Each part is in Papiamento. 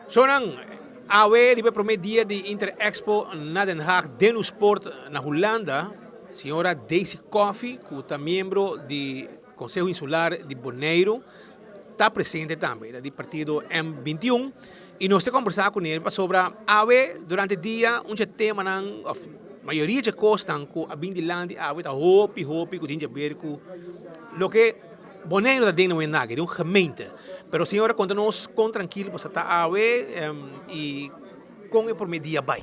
Shonan, awe riba e prome dia di Inter Expo na Den Haag den Oostpoort na Hulanda, señora Daisy Coffie cu ta miembro di Conseho Insular di Boneiru ta presente tambe, ta di partido M 21 y nos ta combersa cu ne pasobra awe durante dia un dje temanan of mayoria dje cosnan cu a bin dilanti awe ta hopi hopi cu tin di haber cu loke Boneiru ta den na den un gemeente. Pero señora conta nos con trankil boso ta awe y con e prome dia bay.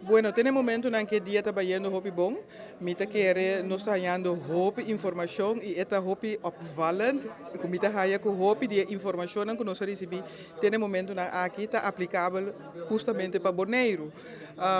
Bueno, te na e momentonan ku e dia ta bayendo hopi bon. Mi ta kere nos ta hañando hopi informashon i e ta hopi opvallend ku mi ta haya ku hopi di e informashonnan ku nos a risibí te na e momentonan aki ta aplikabel hustamente pa Boneiru.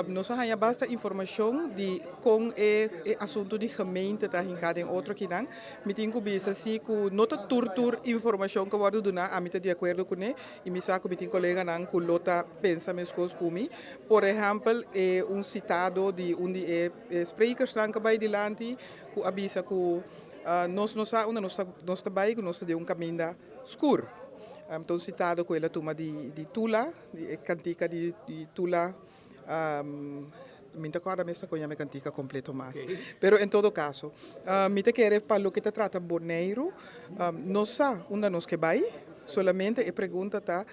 Nos a haña basta informashon di kon e asuntu di gemeente ta hinká den otro akinan. Mi tin ku bisa si ku no ta tur tur informashon ku a wòrdu duná ami ta di akuerdo kuné i mi sa ku mi tin koleganan ku lo ta pensa meskos ku mi. Por ehèmpel, e un sitado di un di e sprekersnan ku a bai dilanti ku a bisa ku nos no sa unda nos ta nos ta bai, ku nos ta den un kaminda skur. Ta un sitado ku el a tuma di di Tula, di e kantika di di Tula, mi no ta kòrda mes ta kon yama e kantika kompleto mas. Pero en todo kaso, mi ta kere pa loke ta trata Boneiru, nos sa unda nos ke bai, solamente e pregunta ta,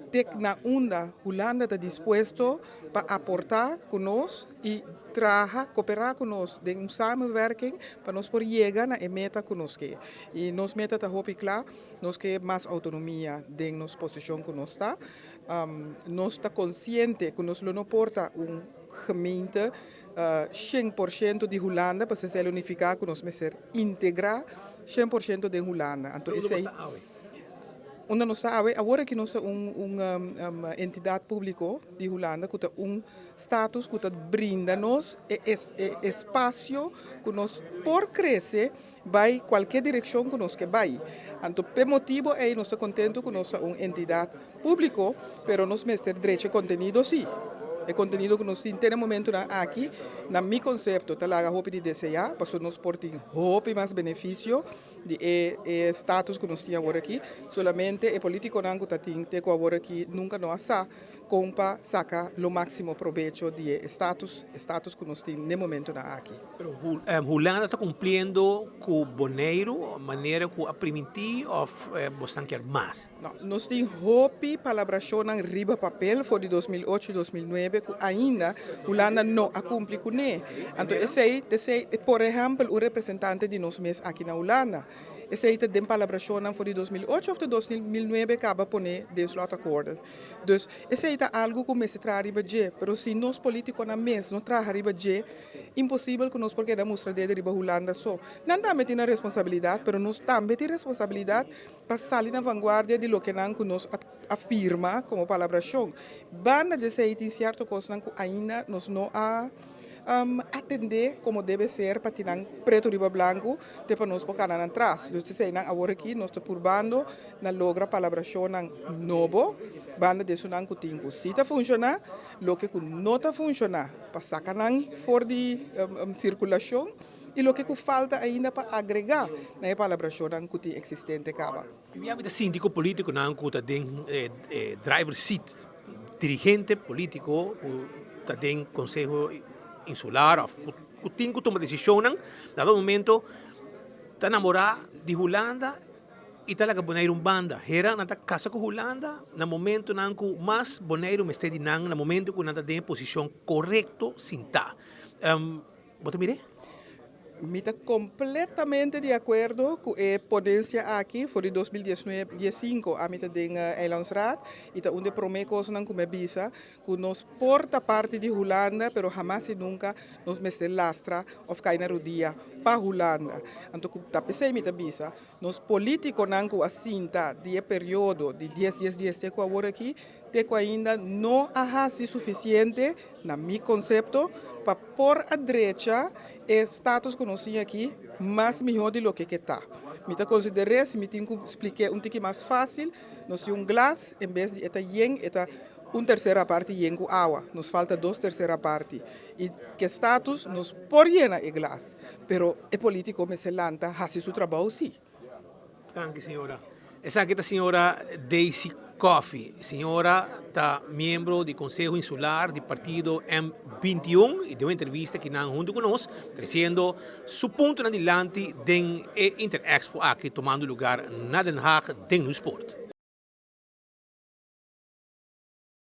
Te na unda Hulanda ta dispuesto pa aportá ku nos i traha, koperá ku nos den un samenwerking pa nos por yega na e meta ku nos ke. I nos meta ta hopi kla, nos ke mas outonomia den nos posishon ku nos ta. Nos ta konsiente ku nos lo no por ta un gemeente 100% di Hulanda, pasobra esei lo nifiká ku nos mester integrá 100% den Hulanda. Anto esei. Unda nos ta awe? Awor aki nos ta un un entidat públiko di Hulanda ku ta un status ku ta brinda nos e e espasio ku nos por krese bai kualke direkshon ku nos ke bai. Anto p'e motibu ei nos ta kontentu ku nos ta un entidat públiko, pero nos mester drecha e kontenido sí. E kontenido ku nos tin te na e momentunan aki, na mi konsepto, ta laga hopi di deseá, pasobra nos por tin hopi mas benefisio. Di e e status ku nos tin awor aki, solamente e politikonan ku ta tin te ku awor aki nunka no a sa kon pa saka lo máksimo probecho di e status, e status ku nos tin n'e momentunan aki. Pero Hulanda ta kumpliendo ku Boneiru manera ku a primintí òf bosnan kier mas? No, nos tin hopi palabrashonnan riba papel for di 2008 i 2009 ku ainda Hulanda no a kumpli kuné. Anto esei ta esei, por ehèmpel un representante di nos mes aki na Hulanda, esei ta den palabrashonnan for di 2008 òf ta 2009 kaba pone den slotakkoorden. Dus esei ta algu ku mester traha riba dje, pero si nos politikonan mes no traha riba dje, imposibel ku nos por keda mustra dede riba Hulanda so. Nan tambe tin nan responsabilidat, pero nos tambe tin responsabilidat pa sali na vanguardia di lokenan ku nos a firma komo palabrashon. Banda di esei tin sierto kosnan ku ainda nos no a atendé komo debe ser pa tin nan pretu riba blanku te pa nos por kana nan tras. Dus eseinan awor aki nos ta purbando na logra palabrashonnan nobo banda di esunnan ku tin ku si ta funshoná, loke ku no ta funshoná pa saka nan for di sirkulashon. I loke ku falta ainda pa agregá na e palabrashonnan ku tin eksistente kaba. Mi a ta sinti ku polítikonan ku ta den e driver seat, dirigente polítiko ku ta den konseho insular òf ku tin ku tuma desishonnan na dado momento ta namorá di Hulanda i ta laga Boneiru un banda. Hera nan ta kasa ku Hulanda na momentonan ku mas Boneiru mester di nan, na momento ku nan ta den e posishon korekto sintá. Bo ta mir'é? Mi ta completamente di acuerdo cu e ponencia aki for di 2015 ami ta den Eilandsraad y ta un di e prome cosnan cu mi a bisa cu nos por ta parti di Hulanda pero hamas y nunca nos mester lastra of cay na rodia pa Hulanda. Anto cu ta pesey mi ta bisa nos politiconan cu a sinta di e periodo di dies dies dies te cu awor aki Te ku ainda no a hasi sufisiente, na mi konsepto, pa por a drecha e status ku nos tin aki mas mihó di loke ke ta. Mi ta konsider'é, si mi tin ku splik'é un tiki mas fásil, nos tin un glas, en bes di e ta yen, e ta un tersera parti yen ku awa. Nos falta dos tersera parti. I ke status nos por yena e glas, pero e polítiko mester lanta hasi su trabou sí. Danki señora. Esaki ta señora Daisy. Coffie. Señora ta miembro di Conseho Insular di partido M21 y den un entrevista cu nan hunto cu nos, treciendo su punto na dilanti den e Interexpo aki tumando luga na Den Haag den Sport.